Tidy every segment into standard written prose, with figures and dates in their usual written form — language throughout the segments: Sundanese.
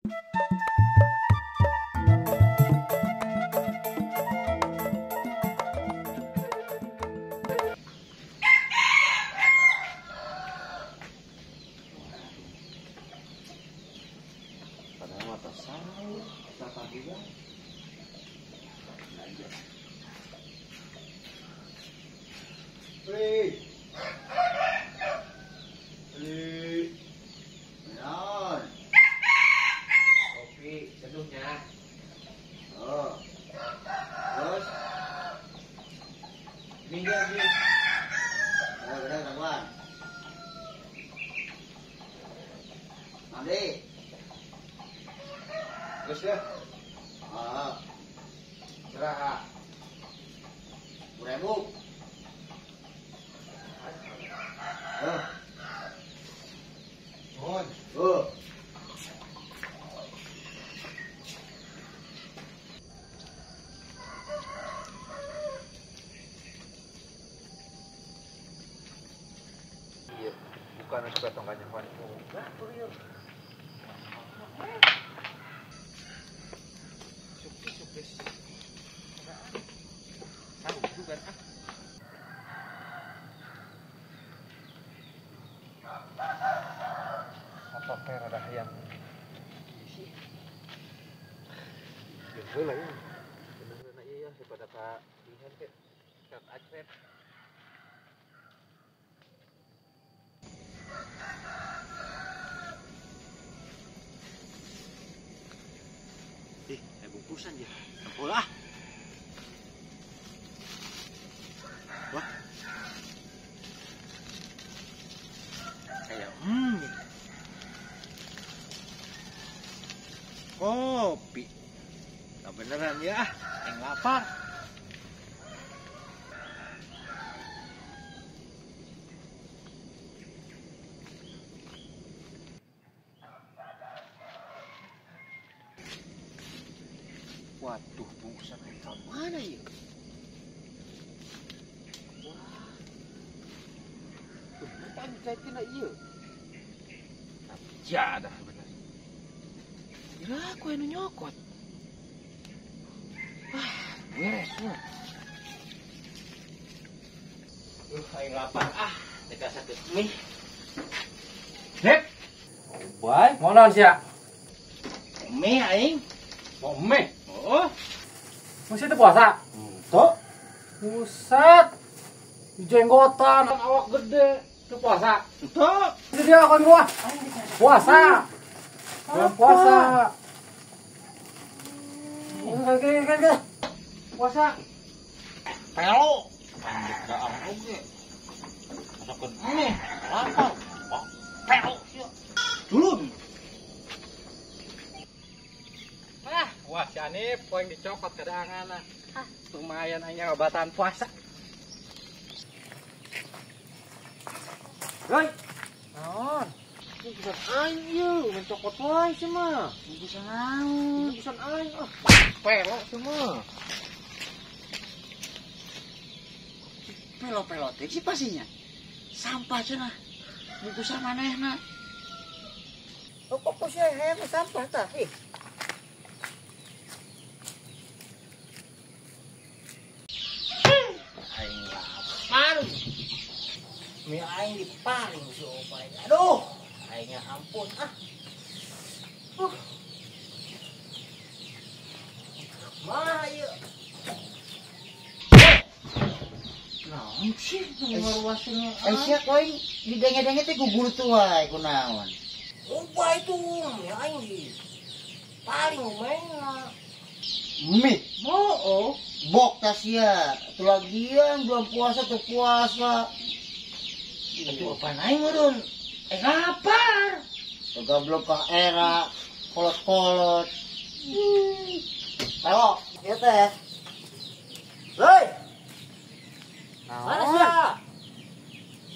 Padahal mata sahur, pagi ya. Beli. Beli. Naon? Kopi seduhnya. Oh. Terus? Minggu lagi. Oh, bener kawan. Mandi. Terus ya? Ah. Cerah. 10.000. Oh. Mohon. Oh. Iya, bukan supaya tongkatnya kuat. Tahu juga ah. Apa rada hayang isi. Geus lah ya. Bener-bener ieu ya daripada ka dihan ke ka acret. Ih, bungkusan dia. Ampun ah. Wah. Kayak kopi. Nggak beneran ya, yang lapar. Waduh, bungkusan ayam mana ya? Wah. Tuh, kan kaitin iya. Ya dah bener. Kira aku yang nyokot. Wah, beres lah. Aing lapar ah, dekat sakit mie. Dek. Obay, mau naon sia? Mie aing. Mau mie? Oh. Masih itu puasa? Entok. Buset. Jenggotan, awak gede. Itu puasa. Entok. Itu dia kawan gua. Puasa. Belum puasa. Oke. Puasa. Pelo. Gak oge. Masakeun mie, lapar. Pelo sia. Dulun. Ah, wah si Anip poin dicokot kadangan ah. Ah, lumayan aing ngobatan puasa. Hei. Naon? Bungkusan aing ieu, mencokot wae sia mah. Bungkusan naon? Bungkusan aing ah. Pelo sia mah. Pelo-pelo teh sih pastinya. Sampah cenah. Bungkusan manehna. Oh, kok sia hayang sampah tah? Ih. Aing lapar. Mie aing diparing si Obay. Aduh, aingnya ampun ah. Mah ieu. Naon sih ngaruaskeun? Sia koin didenge-denge teh gugulutu wae kunaon. Obay tuh mie aing di paring maenna. Mie. Oh, bok tas sia. Atuh lagian belum puasa tuh puasa. Itu apa aing meureun? Lapar. Goblok ka era kolot-kolot. Pelo, ieu teh. Hei. Mana sia?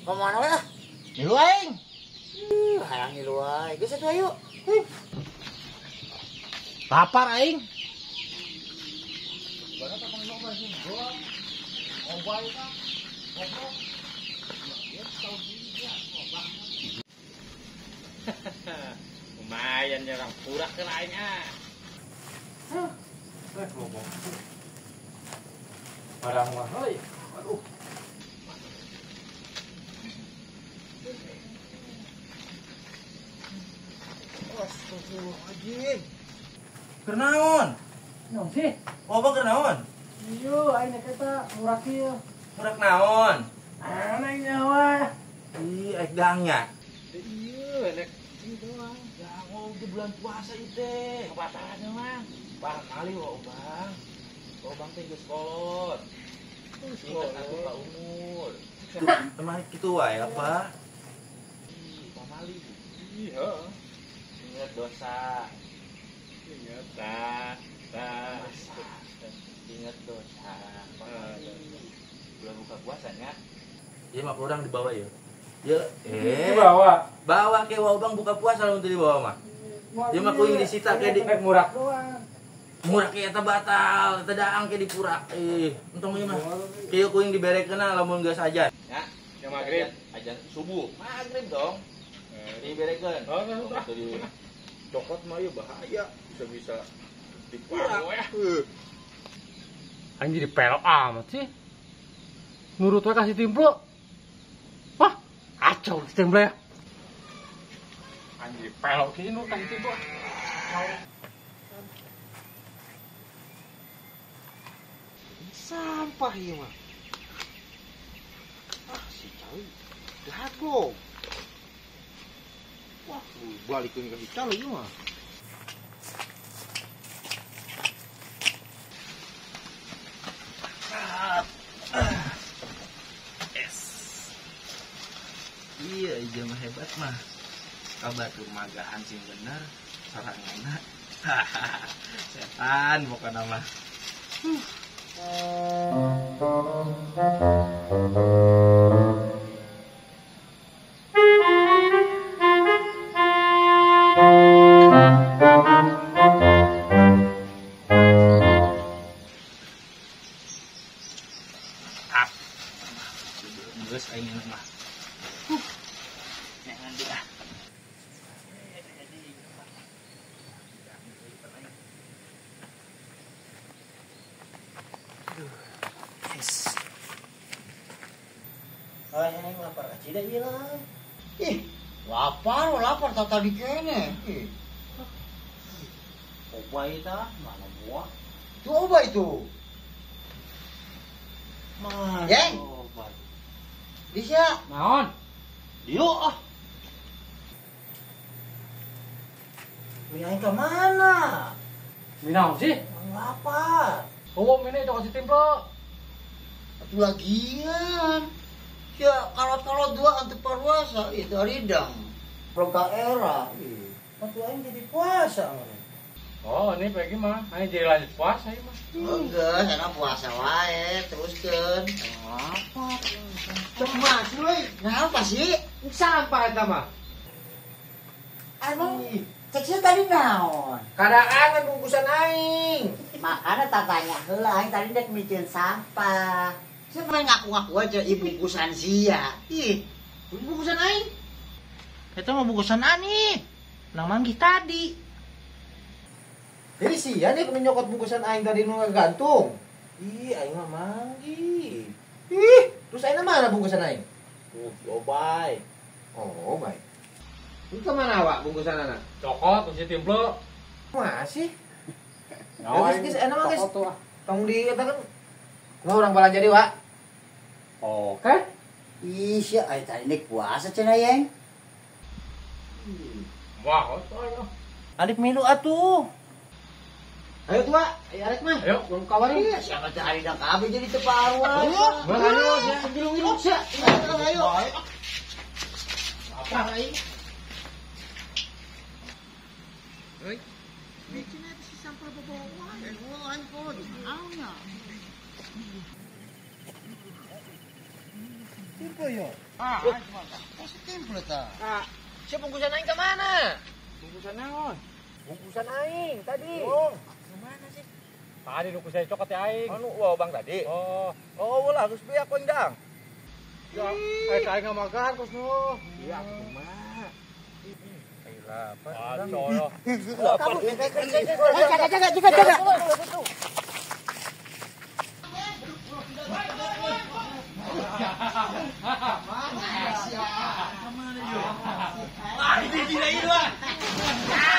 Ka mana we ah? Ngilu aing. Hayang ngilu wae. Geus atuh ayo. Lapar aing. Lumayan. Lumayan jarang purak ke aing ah. Hah. Ngomong. Barang mah euy. Aduh. Astagfirullahaladzim. Keur naon? Naon sih? Oh, bang keur naon? Iya, aing eta murak ieu. Murak naon? Aing nyawa. Ih, aing dangnya. Iya, enak ieu doang. Ya, oh, di bulan puasa ieu teh. Kebatalan mah. Barangkali wa bang. Oh, bang teh geus kolot. Ingat atuh ka umur. Kemari kitu wae apa? Ih, pamali. Iya. Ingat dosa. Ingat ta. Ingat dosa. Bulan buka puasanya. Iya mah kurang dibawa ya. Ya, dibawa. Bawa ke wau bang buka puasa lamun teu dibawa mah. Ieu mah kuing disita ke di murak doang. Murak ke eta batal, eta daang ke dipurak. Entong ieu mah. Kieu kuing diberekeuna lamun geus ajan. Ya, ya magrib, ajan subuh. Magrib dong. Diberekeun. Oh, di cokot mah ieu bahaya, bisa-bisa dipurak. Anjing jadi pelok amat sih. Nurut we kasih timplo. Wah, kacau si timplo ya. Anjing pelok sih nurut kasih timplo. Sampah ieu mah. Ah, si cai dago. Wah, balikeun ka si cai ieu mah. Iya, ieu mah hebat mah. Kabatur magahan sing bener, soranganna. Setan pokona mah. Geus aing mah. Jangan dia. Yes. Ah, ini lapar kecil aja lah. Ih, lapar, lapar tak tadi kene. Ih. Obai ta, mana buah? Coba itu. Mana? Yeng. Bisa. Naon? Dio ah. Mie ke mana? Mie naon sih? Lapar. Oh, mie itu kasih timplo. Atuh lagian. Ya kalot-kalot dua antu puasa itu aridang. Belum ka era. Atuh aing jadi puasa. Oh, ini pagi mah, aing jadi lanjut puasa ieu mah. Enggak, karena puasa wae teruskeun. Lapar. Cemas euy. Kenapa sih? Sampah eta mah. Emang cek tadi naon? Kadaangan bungkusan aing. Makanya tak tanya heula aing tadi dek miceun sampah. Sia main ngaku-ngaku aja ieu bungkusan sia. Ih, bungkusan aing. Eta mah bungkusan ani. Nang manggih tadi. Jadi sia nih nyokot bungkusan aing tadi nu ngagantung. Ih, aing mah manggih. Ih, terus aing mana bungkusan aing? Obay. Oh, obay. Ini kemana awak bungkusan anak? Cokot, si timplo. Masih. Ya, guys, enak mah guys. Tong di eta kan. Kumaha urang balanja deui, Wak? Oke. Ih, sia aing tadi nek puasa cenah yeng. Wah, atuh. Alif milu atuh. Ayo tua, ayo arek mah. Ayo, belum kawarin. Iya, siapa teh hari dah kabeh jadi teu paruan. Ayo, ngilu-ngilu sia. Ayo. Apa aing? Hei. Micin eta si sampah bawa wae. Ulah aing naonnya. Timplo yo. Ah, si timplo ta. Ah, sia bungkusan aing ka mana? Bungkusan naon? Bungkusan aing tadi. Oh, mana sih? Tadi nu saya cokot ya aing. Anu wow bang tadi. Oh. Oh, ulah geus beak aing dang. Ya, aing ngamagahan kos nu. Iya, atuh mah. Lapar. Kacau. Jaga jaga jaga jaga. Wah, ini gila ini, Wah.